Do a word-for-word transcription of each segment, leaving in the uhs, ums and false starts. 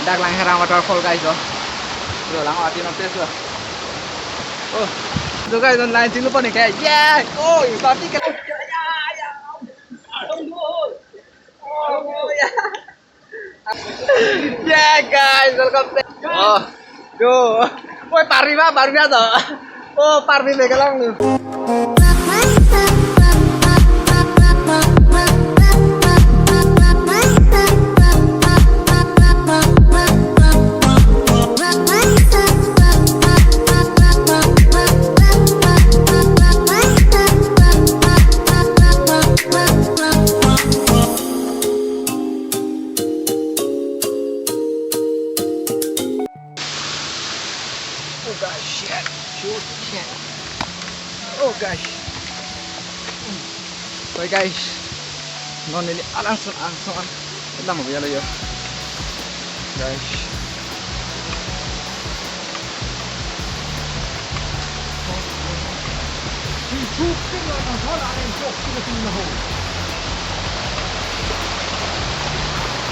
Dak Langherang waterfall, guys, oh. Yo, lang ati non place, oh. Oh. So, guys, non line chinglu pon ke. Yeah! Oh, ipati ke. Yeah, guys, welcome back. Oh. Yo. Oi, parvi ma, parvi ma to. Oh, parvi me kelang lo. Oh, guys, shit. Shit, shit. Oh, guys. Sorry, guys. Non neli alang sun, alang sun. Lam mo ya lo yo. Guys.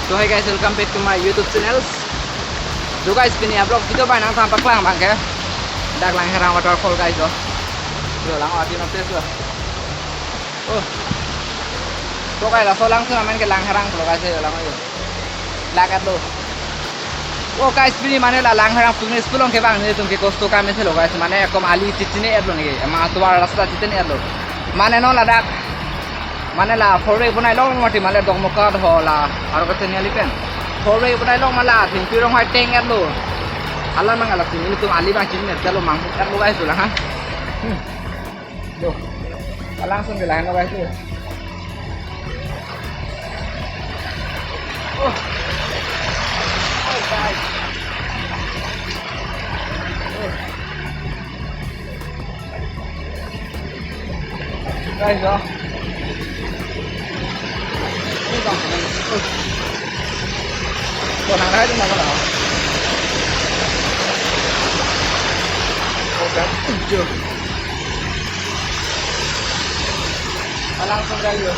So hi guys, welcome back to my YouTube channel. So guys, pini a-vlog video bai nangthan paklang abang ke. Dak Langherang waterfall, guys, oh. Yo, lang ati non place, oh. Oh. So guys, laso lang sun amen ke Langherang lo, guys, yo, lang yo. Lakat lo. Oh guys, pini mane la Langherang picnic spot along kevang nelitum ke kosto kame si lo, guys. Mane kom ali chechini-et lo neke. Ema atovar rasta chechini-et lo. Mane non ladak. Mane la four way bonai long mati mane Dokmoka ho la. Aro kachini ali pen. Four way bonai long mala thengpi ronghoi teng-et lo. Alam mang ala sini nelitum ali abang chini-et lo, mang-et lo, guys, lo lang ha. Hmm. Yo. Alang sun ke lang lo, guys, lo. Oh. Oh, guys. Oh. Guys, oh. Ini bang, oh. Kau nang rai tu nak kau? Oh, guys. Tujuh. Alang sun, guys, yo.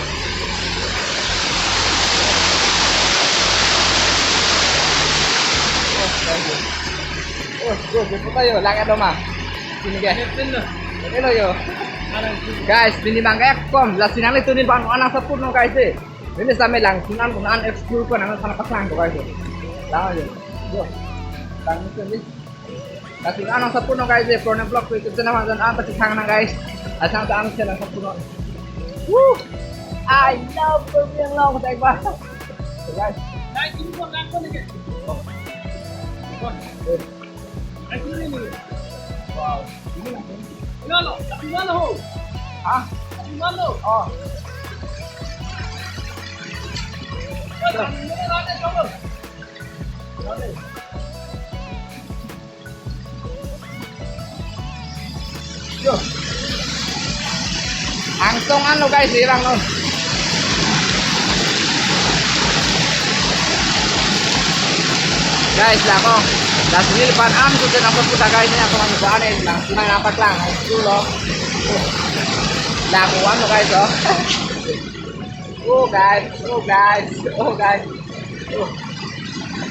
Oh, guys, yo. Oh, yo, yo, puta yo, lang-et lo ma. Sini, guys. Ini lo yo. Guys, pini abang ke kom, lasi nanglitum nin abang nang-support non, guys, eh. Neli same lang sun an, kun an explore ko nangthan paklang ko, guys, eh. Lang yo. Yo. Lang itu ni. Lasi nang-support non, guys, eh, Pronem Vlog YouTube channel abang an pachethang nang, guys. Asang ta an channel support non. Woo! I love Pronem Vlog, guys. Guys. Eh. Wow. Ini lah. Ini lo, ini lo. Hah? Ini lo. Oh. Yo. Angsong an lo, guys, irang lo. Guys, lako. Lasi neli pan an tu tenang pun putar, guys, ini aku masuk ke aneh, langsung main apa kelang, langsung lo. Lako an lo, guys, oh. Oh guys, oh guys, oh guys. Oh.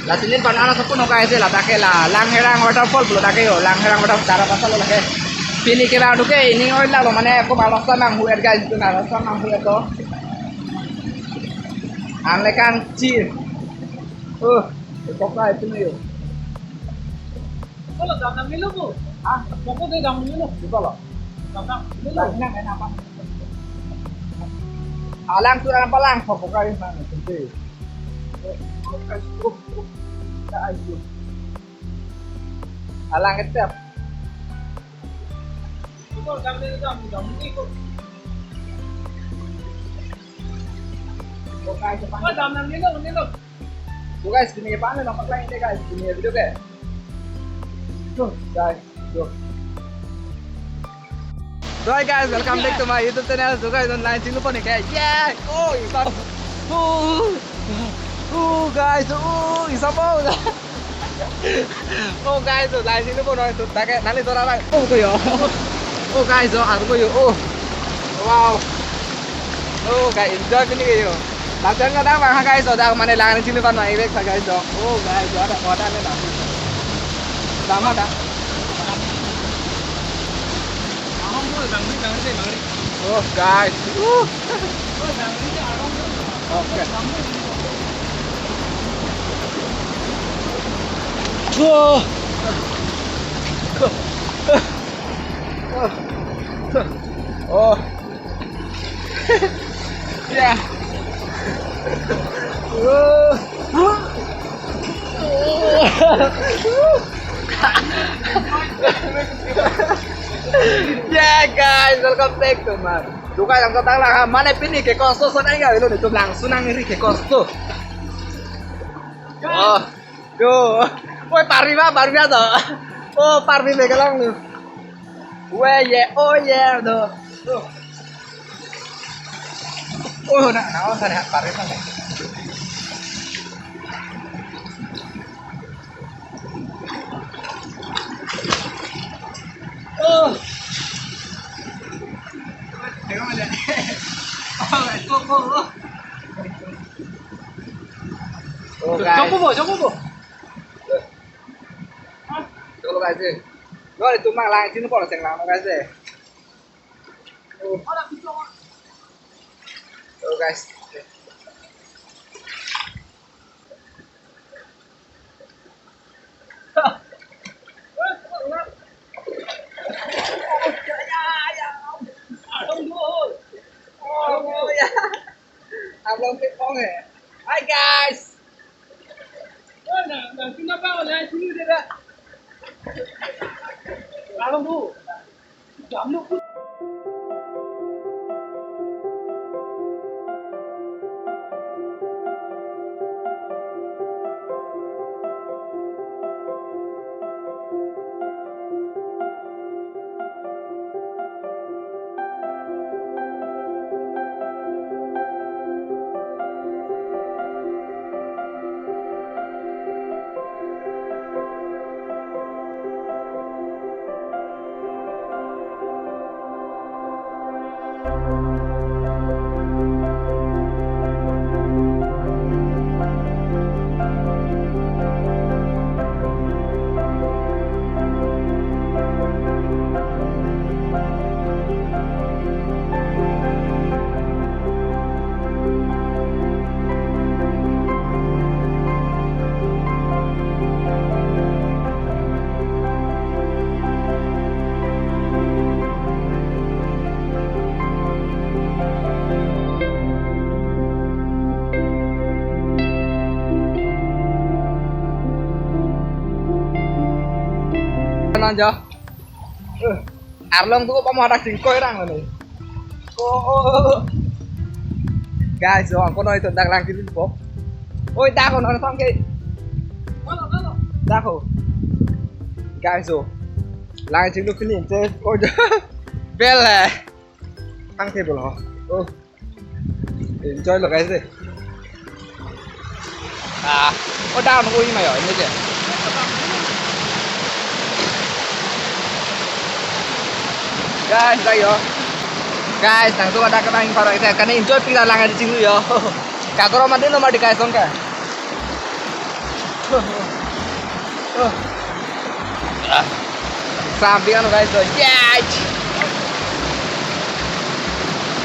Lasi neli pan an support non, guys, eh, ladak ke la Langherang waterfall pulo dak ke yo, Langherang waterfall tara pasal lo dak ke. Pini ke baru ke ini oi la lo mane ko malos ta nang huet, guys, itu malos ta nang huet to. Angle kan chin. Oh, kok lah itu nih yo. Kalau dam nang milo bu. Ah, kok deh dam milo. Di bawah. Dam nang milo. Dam nang enak apa? Alang sudah nampak lang, kok kok kali mana? Tentu. Alang etep. Kok guys, depan. Oh, dam nang milo, milo. So guys, pini ke pan nang paklang ini, guys, pini ke video ke. Tuh, guys, tuh. So hi guys, welcome back to my YouTube channel. So guys, non line chinglu pon ke. Yeah! Oh, isa. Oh, oh guys, oh, isa po. Oh guys, so line chinglu pon, so ta ke nali tora rai. Oh, ko yo. Oh guys, so ar ko yo. Oh. Wow. Oh guys, enjoy pini ke yo. Lapen kadang bang ha guys, odak mane lang chini pan mai bek sa guys dok. Oh guys, odak odak ne dam. Dam ada. Oh guys. Uh. Okay. Wah. Oh. Ya. Ya guys, welcome back to my. Dukai lang kotang lang ha, mane pini ke kosto son ai ga lo ni tum lang sunang ri ke kosto. Oh. Yo. Oi, parvi ba, parvi ba to. Oh, parvi me kalang nu. We ye, oh ye do. Oh, na, na, oh, sana parvi ba. Oh. Tengok aja. Oh, itu kok. Oh, guys. Jumbo bo, jumbo bo. Chalo guys, eh. Lo itu mang lang, sini pon seng lang guys, eh. Oh. Oh, guys. Arlong ke phong eh. Hi guys. Oh, na, na, sini apa? Oleh sini dia dah. Arlong tu. Jam lu. Nang ja. Eh, Arlong tu pamo ada singkoi rang ni. Oh, oh, oh. Guys, oh, angko noi to dak lang kiri po. Oi, dak ko noi tong ke. Dak ko. Guys, oh. Lang chinglu pini te. Oh, bel eh. Tang table ho. Oh. Enjoy lo guys deh. Ah, oh down ko ima yo, ini je. Guys, ayo. Guys, nang tu ada kena yang parah kita kan enjoy pila lang ada chinglu yo. Kakoro mandi nomor di guys on ka. Oh. Ah. Sampai kan guys, so, yes.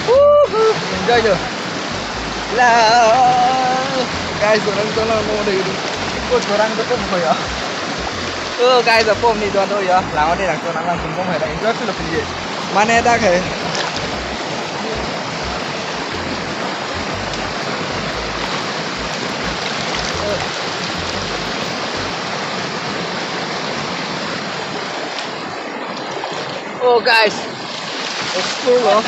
Woohoo, enjoy jo. La. Guys, orang tu lah mau deh gitu. Ikut orang tu pun ya. Oh, guys, apa ni tuan tu ya? Lama deh, langsung langsung pun ya. Enjoy tu lah pilih. Mana ada ke? Oh guys, explore lo.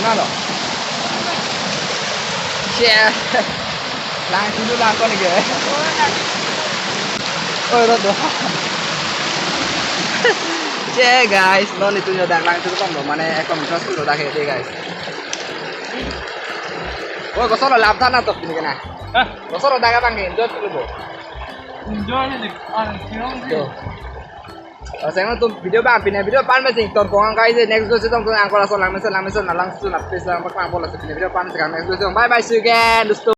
Mana lo? Share. Lang dulu lang ko ni ke. Oh, ro do. Che guys, non itu nyo dak lang itu kan mane ekdom just itu dak ke guys. Oh, kosoro lap thana tok ini kena. Hah? Kosoro dak abang ke, enjoy dulu bo. Enjoy ni, ah, sinong si. Tuh. Laso nangtum video abang pine video pan mesen ton kong angkai je next video si tong tong angkol ason lang mesen lang mesen lang su na pes lang paklang bola si pine video pan mesen next video. Bye bye, see you again, dosto.